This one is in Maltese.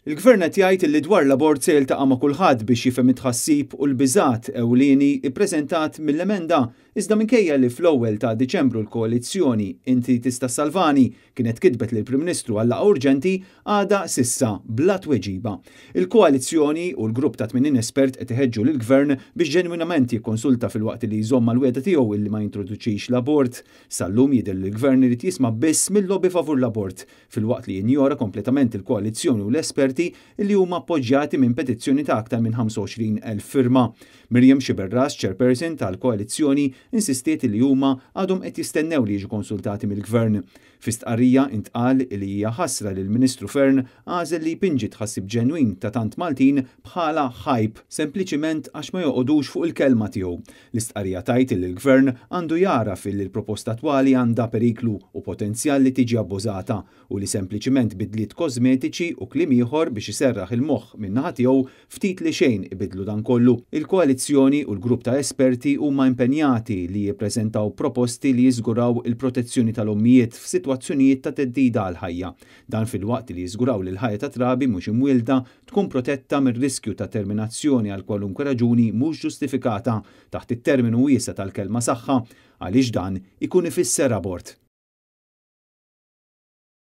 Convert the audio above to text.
Il-Gvern qed jgħid li dwar l-abort se jiltaqa' ma' kulħadd biex jifhem it-tħassib u l-biżgħat ewlieni ppreżentat mill-emenda iżda minkejja li fl-ewwel ta' Diċembru l-koalizzjoni Inti Tista' Ssalvani kienet kitbet lill-Prim Ministru għal laqgħa urġenti għadha s'issa bla tweġiba. Il-koalizzjoni u l-grupp ta' 80 espert qed iħeġġu lill-Gvern biex ġenwinament jikkonsulta filwaqt li jżomm mal-wegħda tiegħu illi ma jintroduċix l-abort. Sal-lum jidher li l-Gvern irid jisma' biss mil-lobby favur l-abort filwaqt li jinjora kompletament il-koalizzjoni u l-esperti li huma appoġġjati minn petizzjoni ta' aktar minn 25,000 firma. Miriam Sciberras, chairperson tal-koalizzjoni, insistiet li huma għadhom qed jistennew li jiġu konsultati mill-Gvern. Fi stqarrija intqal li hija ħasra li l-Ministru Fearne għażel li jpinġi tħassib ġenwin ta' tant Maltin bħala hype sempliċiment għax ma joqogħdux fuq il-kelma tiegħu. L-istqarrija tgħid li l-Gvern għandu jagħraf li l-proposta attwali għandha periklu u potenzjal li tiġi abbużata u li sempliċiment bidliet kosmetiċi u kliem ieħor biex iserraħ il-moħħ min-naħa tiegħu ftit li xejn ibidlu dan kollu. Il-koalizzjoni u l-grupp ta' esperti huma impenjati li jippreżentaw proposti li jiżguraw il-protezzjoni tal-ommijiet f'sitwazzjonijiet ta' theddida għall-ħajja. Dan filwaqt li jiżguraw li l-ħajja ta' trabi mhux imwielda tkun protetta mir-riskju ta' terminazzjoni għal kwalunkwe raġuni mhux ġustifikata taħt it-terminu wiesa' tal-kelma saħħa għaliex dan ikun ifisser abort.